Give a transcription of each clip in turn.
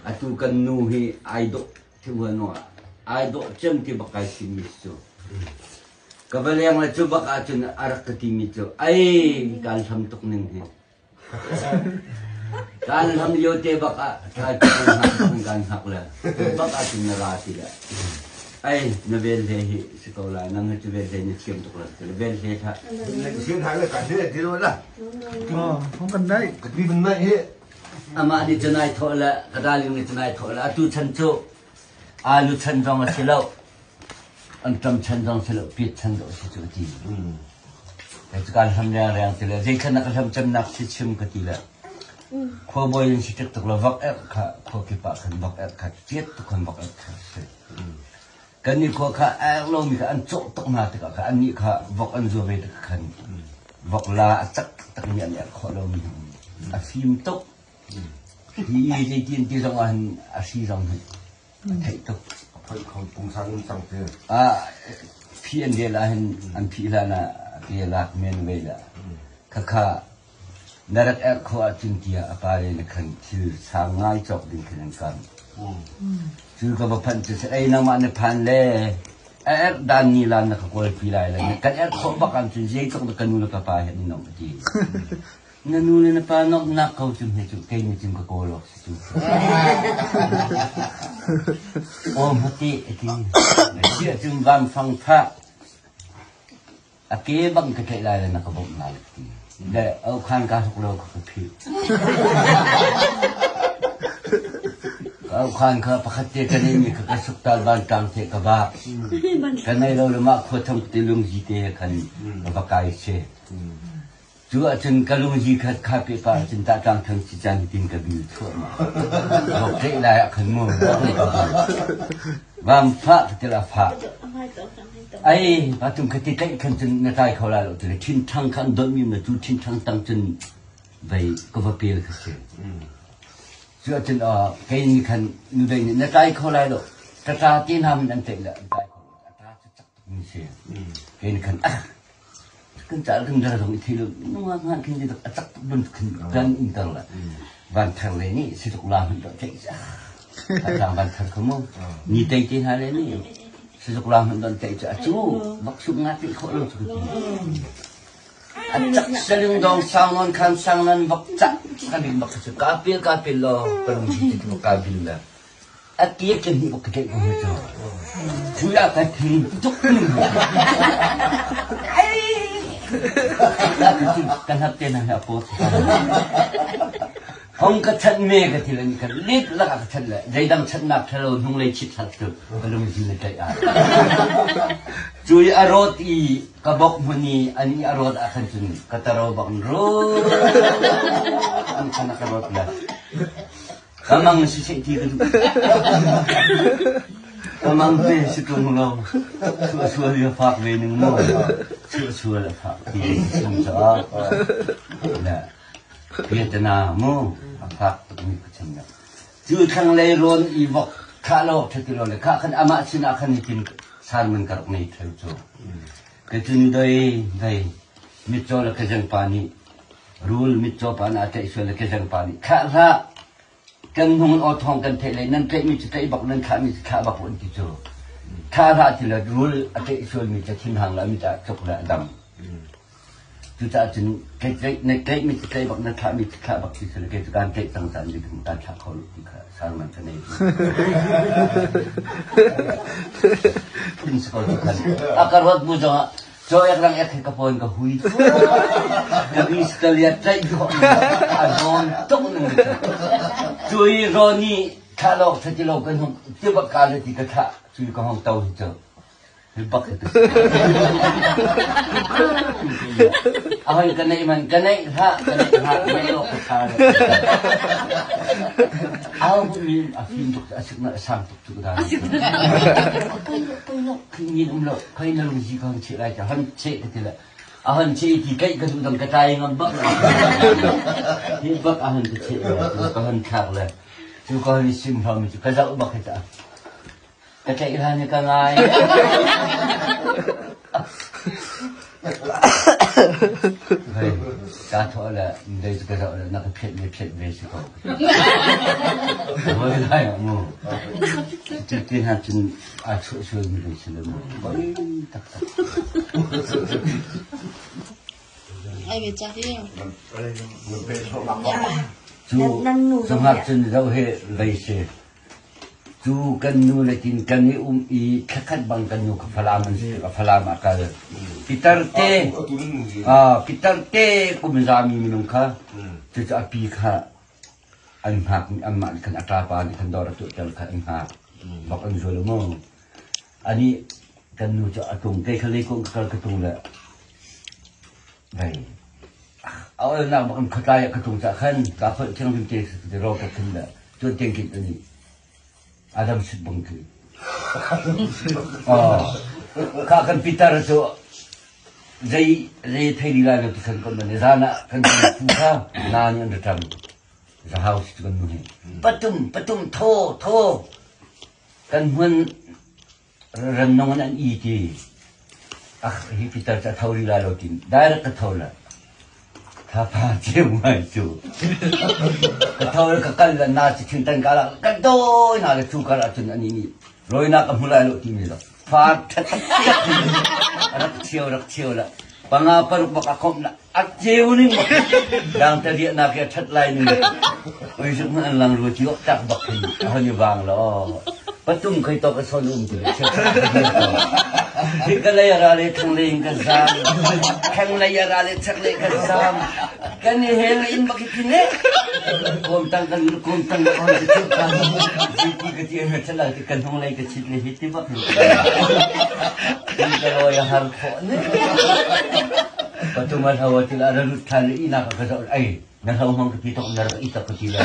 Atu kan nu hi ai dawh ai dawh cem ti bak kai simmi si cu. Ka va leng le cu bak ahcun a rak ka timi cu ai kaan hlam tuk ning hi. Kaan hlam lio te bak ah thlaipi kan kaan hngak le bak ahcun na ra ti le ai na vel hle hi si ko lai nang hi cu vel hle na thiam tuk la ti le vel hle thah. Sian hai le kan hle ti lo la. Hong kan nai. Ka ti ban nai hi. Amah nih cun ai thawh le ka darling nih cun ai thawh le atu chan cu alu chan zong a si lo anṭam chan zong si lo piat chan dawh a si cu a ti. Kei cu kaan hlam rengreng ti le zeithlan na ka hlam cemnak si chim ka ti le khuabawi in si ṭek tuk lo vok erh kha khua kip ah khan vok erh kha piat tuk khan vok erh kha si. Kannih khua kha a erh lomi kha an cawh tuk hna tikah kha annih kha vok an zua ve tikah khan vok la a cak taktakmi an erh khawh lomi a fim tuk. Hi zeitin ti zong ah hin a hri zong hi a theih tuk. A phoih kho pungsan in cang te. Ah phi an rel ah hin an phih hlan ah ke lak men ve la. Khakha Na rak erh khawh ahcun tiah a pale nih khan thil sang ngai cawk ding khin an kam. Cu ka va phanh cu ei nangmah na phan le a erh dan ni lan na ka kawlpi lai le kan erh khawh bak ahcun zeitluk dah ka nu le ka pa he an i nuamh a ti. Na nu le na pa nuamhnak ko cu hme cu kei nih cun ka kawl awk si cu. Aw hmati a ti. Siah cun vanfang thah A ke bang ka tlaih lai le na ka bawmh lai ka ti. Le aukhan kaa hluk lo ka ka phih. Ka aukhan kha pakhat te ka neihmi kha ka suktal vantlang te ka vak. Ka nei lo le mah khua thong te lungzi te khan ka va kai si. Cu ahcun ka lungzi kha kha pe pa ahcun tahtlang thang si caan tin ka bil thluahmah. Vok tlaih lai ah khan mu. Vam fah ka til a fah. Ai, patung kha ti tlaih khan cun na tlai kho lai lo ti le ṭhinṭhang kha an donhmi na cu ṭhinṭhang tang cun vei ka va pel kha si. Cu ahcun kei nih khan nudei nih na tlai kho lai lo. Ka tla te hna min an tlaih le an tlai kho lo. A tla cu cak tuk mi si. Kei nih khan ah kan ca kan dar zong i thei lo nungak hmanh khin a cak tuk bantuk khin kan in ter le van thar le nih si tuk la hmanh dawh tlaih ca tlang van thar kho mu ni tei te hna le nih si tuk la hmanh dawh tlaih ca cu bak sum nga tlaih khawh lo cu ka ti a cak saling dong sang non khan sang nan bak cak ka bil bak cu ka pil ka pil lo ka lung si ti ka bil le A ke kan hnih bak ka tlaih ko hna cu. Thui ah ka thin tuk ning. Ka hnap te na he a pawt. Hong ka chat me ka ti le ka lit lak ah ka chat le zeidang chatnak thalo hnunglei chit hlat tu ka lungzi na tlaih ah. Cu i a rawt i ka bok hmun i an i a rawt ah khan cun ka taro bak in rawt an khan a ka rawt le Ka mang siseh ti ka duh. Ka mang te si ṭung lo. Suahsual i a fak ve ning mu. Suahsual a fak ti chung caah. Le Vietnam mu a fak tukmi ka chim le. Cu thlanglei rawn i vok thah lo awk ṭha ti lo le kha khan amah sinah khan hitin salmon ka rak nei ṭheu cu. Ka cun doi doi mitcaw le kezeng pa nih Rul mitcaw pa nih a tlaih sual le kezeng pa nih thlah hlah kan hnung in aw thawng kan theih le nan tlaihmi cu tlaih bak nan thlahmi cu thlah bak an ti cu thlah hlah ti le rul a tlaih sualmi cu thinhang le a mit ah tluk le a dam cucaah cun kei tlaih na tlaihmi cu tlaih bak na thlahmi cu thlah bak ti si le kei cu kaan tlaih cang caan ni kaan thlah kho lo ti kha salman ka nei thin si ko ti khan a ka ruat bu zongah Caw ek rang ek he ka pawn ka hui. Ka bi ka liat tlaih khawh a zawn tuk ning. Cui rawni thlah lawk thati lo kan hung ti bak ka le ti ka thlah cui ka hong to hi cu. Hi bak hi tu. Ahoi ka neih man ka neih hlah ka neih hlah neih awk ka tha. Au mi a fim tuk a sik na sang tuk cu ka da. Min um lo khoi na lungsi ka hon cheh lai ka hon cheh ka ti le a hon cheh ti keih ka duh dang ka tlai ngam bak lo hi bak a hon ka cheh le ka hon thlak le cu ka hon i sim hlomi cu ka zoh bak hi ta ka tlaih hlan hi ka ngai Kaa thawh le dei cu ka zoh le na ka phiat le phiat ve si ko. Voi lai ah mu. Cu ti hna cun aa chuah sualmi kan si le mu. Poi taktak. Cu cungah cun zoh hi vei si. Cu kan nu le tin kan i um i thlakhat bang kan nu kha Falam an si tikah Falam ah kal. Pitar te pitar te kum zami minung kha cucu a pi kha an hngak anmah nih khan a ṭapa nih khan dawr a tuahter kha an hngak bak an zual mu. Anih kan nu cu a tung kei kha leikung ka kal ka tung le vei a olnak bak in khuatlai ah ka tung cah khan ka kholh thianghlim te te ro ka khin le tuan tiang kin ani Adam sit bang khi kha kan Peter cu zei zei thei li lai lo ti khan kon ne zan ah kan pu kha na nih an ram zahau si kan nu hi patum patum tho tho kan hmun Rannung in an i ti. Ah, hi pitar cu a tho rih lai lo tin direct ka tho la. Thapa ceu ngai cu. Ka tho le ka kal le na ci thin tan ka la ka doi na le cu kar ahcun ani nih roinak ka hmu lai lo ti mi lo. Fa that rak cheu rak cheu la. Panga paruk bak a komh la. A ceu ning bak. Dang ta riah nak ya that lai ning. Oi zuk man an lang ru ti ok tak bak hin. A hon i vang lo. Patum khoi tok a son um ti le. Hi ka lei a ra le thang lei in kan zam. Thang lei a ra le chak lei kan zam. Kan i hel in bak hi ne. Kom tang kan kom tang ka hon ti kan. Ti ka ti he chala ti kan hong lei ka chit le hi ti bak hin. Kan ka roi a har khawh ne. Patum a hlo til a lut than i nak ka zoh ai na hlo hmang ka ti tok na rak i tak ka ti la.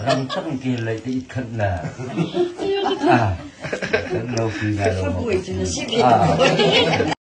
Ram tak ke lai te it khat na. Ah. Kan lo pi na lo. Ah.